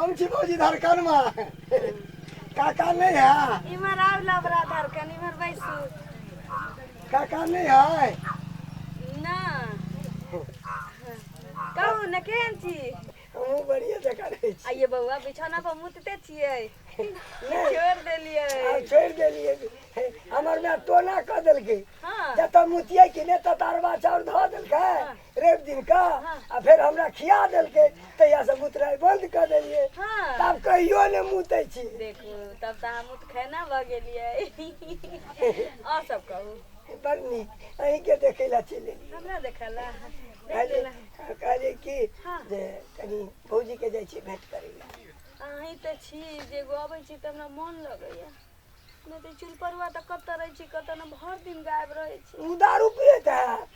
हम छी भौजी धड़कनमा। काका नहीं है? इम्हर आउ लबरा धड़कन, इम्हर बैसू। काका नहीं है? ना कहू ने, केहन छी? हमहूँ बढ़िए जकाँ रहै छी। आइए बौआ, बिछौना पर मुतते छियै? नहि। छोड़ि देलियै? आब छोड़ि देलियै। हमर माय टोना कऽ देलकै। हँ। जतऽ मुतियै कि नहि ततऽ अरबा चाउर धऽ देलकै रवि दिन कऽ, आ फेर हमरा खिया देलकै। तहियासँ मुतनाइ बन्द कऽ देलियै। हँ। तब कहियो नहि मुतै छी। देखू, तब तऽ अहाँ मुतखैना भऽ गेलियै। आओर सब कहू। बड़ नीक, अहीँके देखै लए चलि एलियै। हमरा देखऽ लए? कहलियै, कहलियै कि हँ। जे कनि भौजीके जाइ छी भेँट करै लए। अहीं तऽ छी जे एगो अबै छी तऽ हमरा मोन लगैया, नहि तऽ चुलपरुआ तऽ कतऽ रहै छी कतऽ ने, भरि दिन गायब रहै छी। ओ दारू पियैत हैत।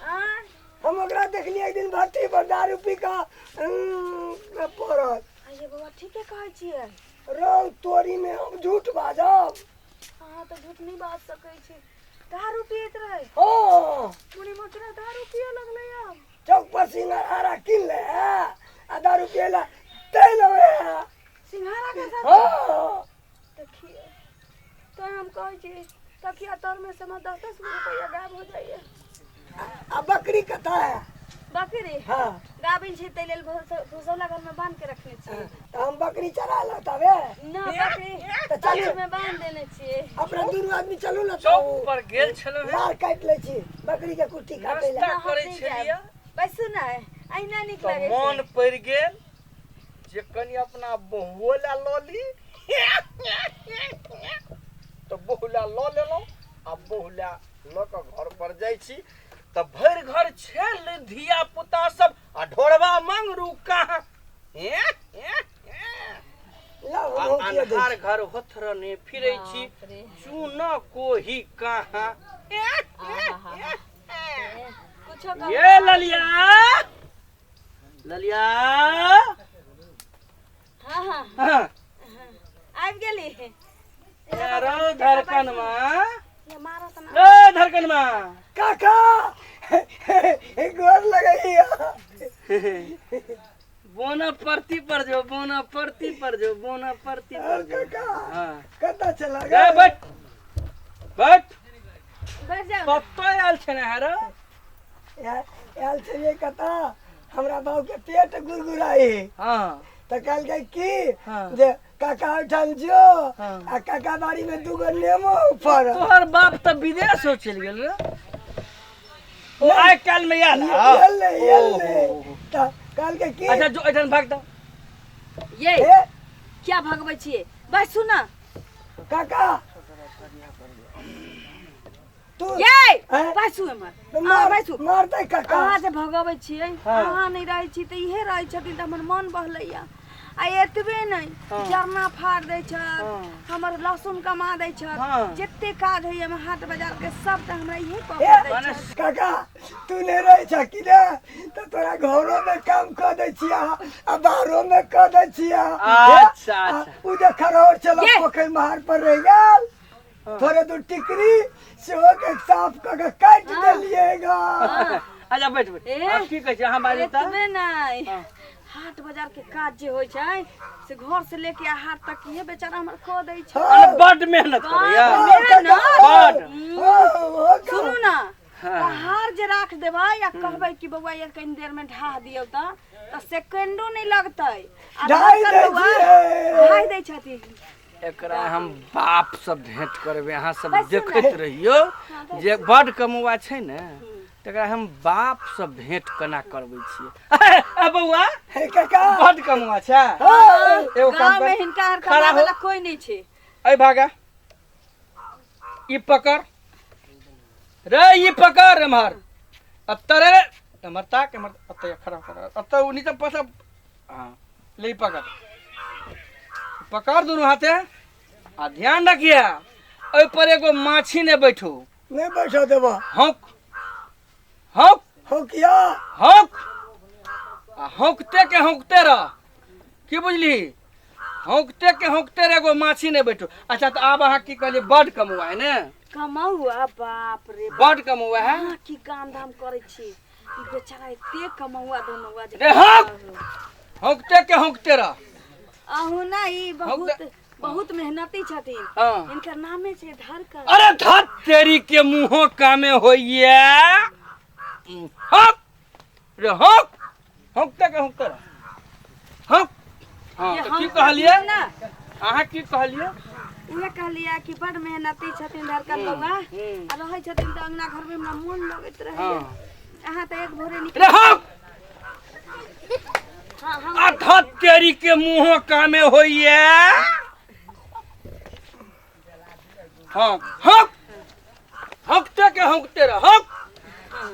आँय? हम ओकरा देखलियै एक दिन भट्ठी पर दारू पी कऽ पड़ल। आइये बौआ, ठीके कहै छियै? रौ तोरीमे, हम झूठ बाजब? अहाँ तऽ झूठ नहि बाज सकै छी। दारू पियैत रहै? हँ। मुनी मोचरा दारू पियऽ लगलै आब? चौक पर सिंघारा कीन ले है आ दारू पियै लए चलि अबै है। सिंघारा के साथ? हँ। देखियौ तऽ हम कहै छी, तकिया तरमे से हमर 10-10 गो रुपैआ गायब हो जाइए। आ बकरी कतऽ है? बकरी? हँ। गाबिन छै, ताहि लेल भूसौला घरमे बान्हि के रखने छियै। तऽ हम बकरी चरा लो तबे। ना, बकरी तऽ चलू। मे बान्हि देने छियै। अपना दुनू आदमी चलू ने। चौक पर गेल छलहुँ हेँ। लार काटि लै छी बकरी के कुट्टी काटै लए। नाश्ता ना, हम करै नहि छलियै। जायब। बैसू ने, अहिना नीक तऽ लगै मोन छै। पड़ि गेल जे कनि अपना बहुओ लए लऽ ली, तऽ बहु लए लऽ लेलहुँ। आ बहु लए लऽ कऽ घर पर जाइ छी तऽ भरि घर छेल धिया पुता सब, आ ढोरबा मंगरू कहाँ? लाउ, आ हम हौकिए दै अन्हार छी। घर होथरने फिरै छी, बाप रे। चून कोही कहाँ? आहाहा। कुछो कहू। ये ललिया, ललिया। हँ हँ। हाँ। आबि गेली। रौ धड़कनमा। ये मारत ना। रे धड़कनमा। काका, गोर लगैया। बोना परती पर जो, बोना परती पर जो, बोना परती पर जो। काका। हाँ। कतऽ चला ए गेल? बैठ बैठ। बैठ जाउ ने। कतऽ आयल छने हे रे? आयल छलियै कतऽ, हमरा बाबू के पेट गुरगुराई। हाँ। तऽ कहलकै की हाँ। जे काका ओहिठाम जो। हाँ। आ काका बाड़ी में दूगो नेमो फड़ल। तोहर बाप तऽ विदेश हो चलि गेल रे, ओ आइ काल्हि में आयल? एलै, एलै। ओहो। तऽ कहलकै की। अच्छा, जो एहिठाम भाग तऽ। ये हे। क्या भगबै छियै? बैसू ने। काका तू ये हैं? बैसू एम्हर। तऽ अहाँ मार बैसू। मारतै काका। अहाँ जे भगबै छियै, हाँ। अहाँ नहि रहै छी तऽ इहे रहै छथिन, तऽ हमर मन बहलैया। आ एतबे नहि, हाँ। जरना फाड़ दै छथि, हाँ। हमर लहसुन कमा दै छथि। हाँ। जते काज होइया हाट बाजार के, सबटा हमरा इहे कऽ हे, के दै मने छथि। काका, तू नहि रहै छह कि ने, तऽ तोरा घरो में काम कऽ दै छियै आ बाहरो में कऽ दै छियै। अच्छा, अच्छा। ओ जे खरौर छल ये। पोखरि महार पर रहि गेल थोड़े दूर टिकरी, सेहो के साफ कऽ के काटि हाँ। देलियै गा। अच्छा, बैठ बैठ। ए, आब की कहै छै अहाँ बाजू तऽ। एतबे नहि, हाँ। हाट बाजार के काज जे होइ छै से घर से लेके आ हाट तक इहे बेचारा हमर कऽ दै छै। मने बड मेहनत करैया। मेहनत। बड। सुनू ने। हाँ। पहाड़ जे राख देबै आ कहबै कि बौआ ये कनि देर में ढाह दियौ, तऽ सेकेंडो नहि लगतै। आ ढाहि धड़कन दै बौआ छियै। ढाहि दै छथिन। एकरा हम बाप से भेंट करबै। अहाँ सब बैसू ने। देखैत रहियौ जे बड कमौआ छै ने, तकरा हम बाप से भेंट केना करबै छियै। ए बौआ। हे काका। बड कमौआ छै। एगो काम गाँव कर, में हिनका आर खड़ा हो। कमाबै ला कोई नहि छै। अय भागा, ई पकड़ रे, ई पकड़ एम्हर अत्तर रे, एम्हर ताक, एम्हर अत्ते खड़ा कर, अत्ते उ नीचा पसा। हाँ, ले, ई पकड़, पकड़ दुनू हाथे आ ध्यान रखिए, ओहि पर एगो माछी ने बैठू। नहि बैठऽ देबऽ। हौंक हौंक। हौकिया। हौंक आ हौंकते के हौंकते रह, की बुझली? हौंकते के हौंकते रह, एगो माछी नहि बैठू। अच्छा, तऽ आब अहाँ की कहलियै, बड कमौआ है ने? कमौआ, बाप रे। बड कमौआ है। अहाँ की काम धाम करै छी? ई बेचारा एते कमौआ धमौआ जे रे हौंक, हौंकते के हौंकते रह। अहूँ ना ई बहुत हम बहुत मेहनती छथिन। हाँ। इनकर नामे छै धड़कन। अरे धत तेरी के मुँहो कामे होइया। हक रे हक, हक तक हक तर हक। हाँ ये तऽ हम की कहलियै ना अहाँ? की कहलियै? उहे कहलियै कि बड मेहनती छथिन धड़कन बौआ, आ रहै छथिन तऽ अंगना घर में हमरा मोन लगैत रहैया। हाँ। अहाँ तऽ एक भोरे निकल रे हक। हाँ हम आ धत तेरी के मुँहो कामे होइया। हक हक, हकते के हकते रह हक।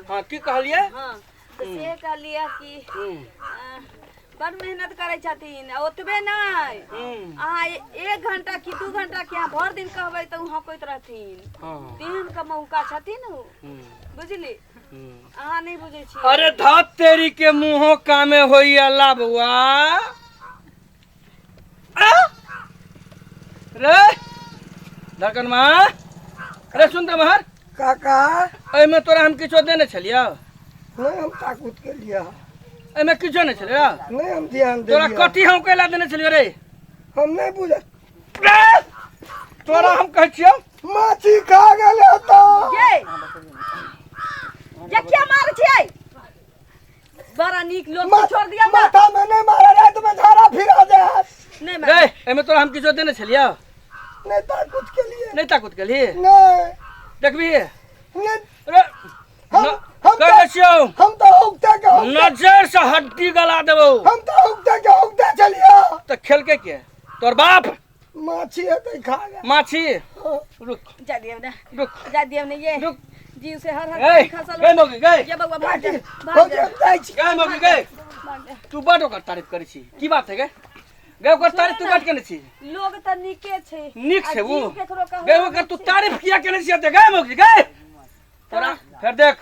हाँ की कहलियै? हाँ तऽ से कहलियै कि बड मेहनत करै छथिन आ ओतबे नहि, अहाँ 1 घंटा कि 2 घंटा कि अहाँ भरि दिन कहबै तऽ ओ हँकैत रहथिन। हाँ। तेहन के मौका छथिन ओ, बुझली? अहाँ नहि बुझै छियै। अरे धत तेरी के मुँहो कामे होइया ला बौआ। आ? रे धड़कन माँ, रे सुन तऽ महर। काका, एहिमे तोरा हम किछो देने छलियौ? नहीं हम ताकूत के लिए। एहिमे किछो नहि छलै? नहीं हम ध्यान तोरा देलियै। कथी हम कैला देने छलियौ रे? हम नहीं बुझ रे तोरा हम कहै छियौ। माछी खा गेलै तऽ। ये ये क्या मारै छियै? बड़ा नीक लोग के छोड़ दिया ना। माथा में नहीं मारा, रात में झाड़ा फिरा जाए। नहीं रे मार। एहिमे तोरा हम किछो देने छलियौ? नहीं ताकूत के लिए। नहि ताकूत केलही? नहीं। देखबही? नहीं। रे हम हम कहै तो छियौ हम तो उगते के उगते, नजर से हड्डी गला देबौ। हम तो उगते के उगते चलियो। तऽ खेलकै के तोर बाप? माछी है तो खा गया। माछी? हाँ। रुक। जा दियौ ना। रुक। जा दियौ ना ये रुक। जीव से हर हर गए खसल। गए मौगी गए। ये बउआ भाग जा, काकी, भाग हम जा, जाइ छी। गए मौगी गए। भाग जा। तू बड ओकर तारीफ करै छी, की बात है? गए गए, ओकर तारीफ तू बड केने छी। लोग तऽ नीके छै। नीक आ छै ओ। जीव केकरो कहू गए, ओकर तू तारीफ किया केने छी एते? गए मौगी गए, तोरा फेर देख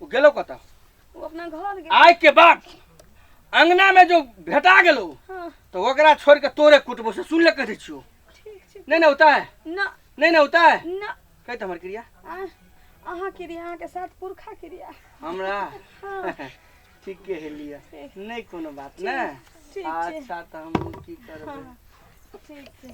ओ गेलो कतऽ? ओ अपना घर गेल। आइ के बाद अंगना में जो भेटा गेलो हाँ। तो ओकरा छोड़ के तोरे कुटबो, से सुन ले, कह दै छियौ। ठीक छै। नहीं ना होता है? ना। नहीं ना होता है? ना। कह तऽ हमर क्रिया। अहाँ क्रिया, अहाँके साथ पुरखा क्रिया। हमरा? हाँ। ठीके है लिया, नहीं कोनो बात ने। ठीक छै। अच्छा तऽ हम की करबै? हाँ, ठीक छै।